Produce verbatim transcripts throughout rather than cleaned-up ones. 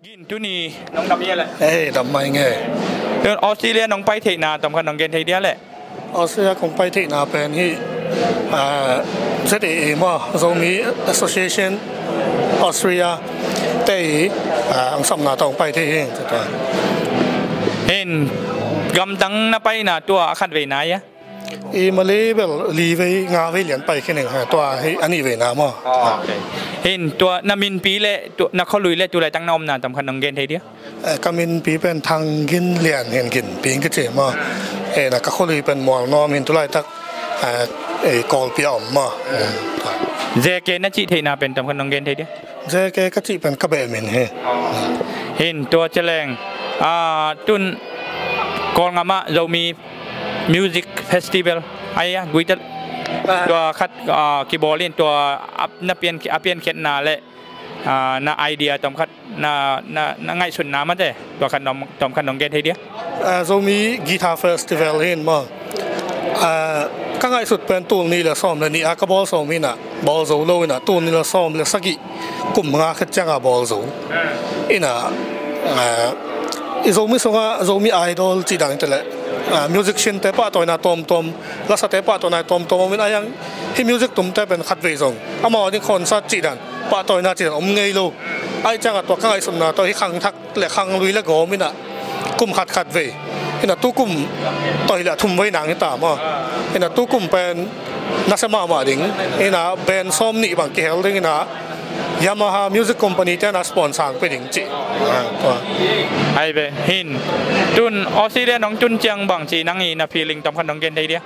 Gin, tuni nong dam hia le? Ei, dam mai nge. Australia nong pai theihna tawmkhat nong gen thei dia le? Australia kong pai theihna pen hih, ah, Z A A maw, Zomi Association Australia te i, ah, angsapna tawh pai thei hi. Hin, gamdang na paina tua a khat veina hia? I Malay bel li vei nga vei lian pai khin ing, tua hi a nih veina maw. Hin, tua na minpi le na khualui le tu laitak na omna tawmkhat nong gen thei dia? Eh, ka minpi pen Thang Gin Lian, hin Ginpi kici maw. Eh, na ka khualui pen Mualnuam, hin tu laitak, eh, eh, Kawlpi a om maw. J K na cih theihna pen tawmkhat nong gen thei dia? J K ka cih pen ka beh min hi. Hin tua ciang, ah, tun Kawlgam ah Zomi Music Festival, ai a, guita, tua khat, ah, kibawl in, tua a, na pian, a piankhiatna le, ah, na idea tawmkhat na, na, na ngaihsutna mate, tua khat nong, tawmkhat nong gen thei dia? Ah, Zomi Guitar Festival hin maw. Ah, ka ngaihsut pen tul nih le sawm le nih a ka bawl sawm hi na, bawl zo lo hi na, tul nih le sawm le sagih, kum nga khat ciang a bawl zo. Hi na, ah, i Zomi sungah Zomi Idol cih dan hi ta le, ah, musician te pahtawina tawmtawm, lasate pahtawina tawmtawm om in, a yang hih music tumte pen khat vei zong amau a ding concert cih dan, pahtawina cih dan om ngei lo. Ai ciang a tua ka ngaihsutna tawh hih khangthak le khanglui le gawm hi na, kum khat khat vei. Hi na, tu kum tawh hi le thum vei nang hi ta maw. Hi na, tu kum pen nasia mahmah ding. Hi na, band sawm nih bang kihel ding hi na, Yamaha Music Company te na sponsor pia ding cih. Ah, tua. Ai ve, hin. Tun Australia nong tun ciang bang ci nang i na feeling tawmkhat nong gen thei dia?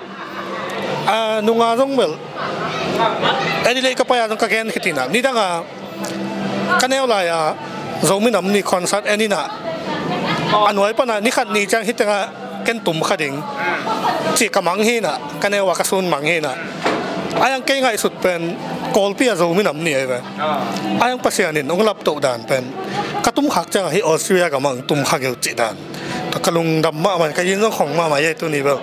Ah, nunga zong bel, Adelaide ka pai a zong ka gen khit hi na, nidang a ka neu lai a Zomi Nam Ni concert en hi na, a nuai pan a ni khat ni ciang hih teng a ken tum kha ding cih ka mang hi na, ka neu a ka sun mang hi na. A yang kei ngaihsut pen Kawlpi a Zomi Nam Ni ahi ve. A yang Pasian in hong laptoh dan pen ka tum khak ciang a hih Australia gam ah hong tum kha geu cih dan, ka lungdam mahmah, ka inn zong khong mahmah hi tuni bel.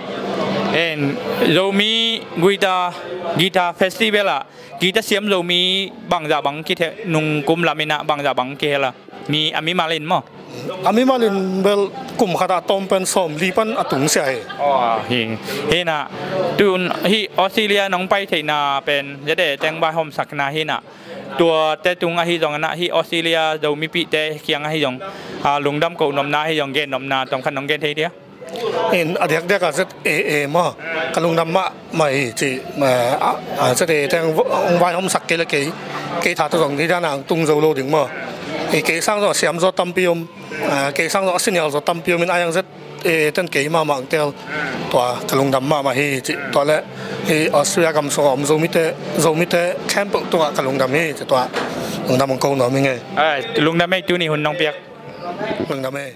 En, Zomi Guitar, Guitar Festival ah guitar siam Zomi bangzah bang kithei, nung kum lam in a bangzah bang kihel a, mi, a mimal in maw? A mimal in bel kum khat ah tawm pen sawmli pan a tung sia hi. Hi, hi na, tun hih Australia nong pai theihna pen Z A A teng vaihawmsakna hi na, tuate tung ahi zong a na, hih Australia Zomipihte kiang ahi zong, ah, lungdam koh nopna ahi zong, gen nopna tawmkhat nong gen thei dia? In a diakdiak a Z A A maw, ka lungdam mahmah hi ci, ah, ah, Z A A teng hong vaihawmsak kei le kei, kei tha tawh zong hih dan a hong tung zo lo ding maw. Hi, kei sang zong a siam zaw tampi om, ah, kei sang zong a sinial zaw tampi om in, a yang Z A A ten kei mahmah hong tel, tua ka lungdam mahmah hi ci. Tua le hih Australia gam sung a om Zomite, Zomite khempeuh tungah ka lungdam hi ci, tua lungdam hong ko nuam hi ing e. Ai, lungdam ei, tuni hun nong piak. Lungdam ei.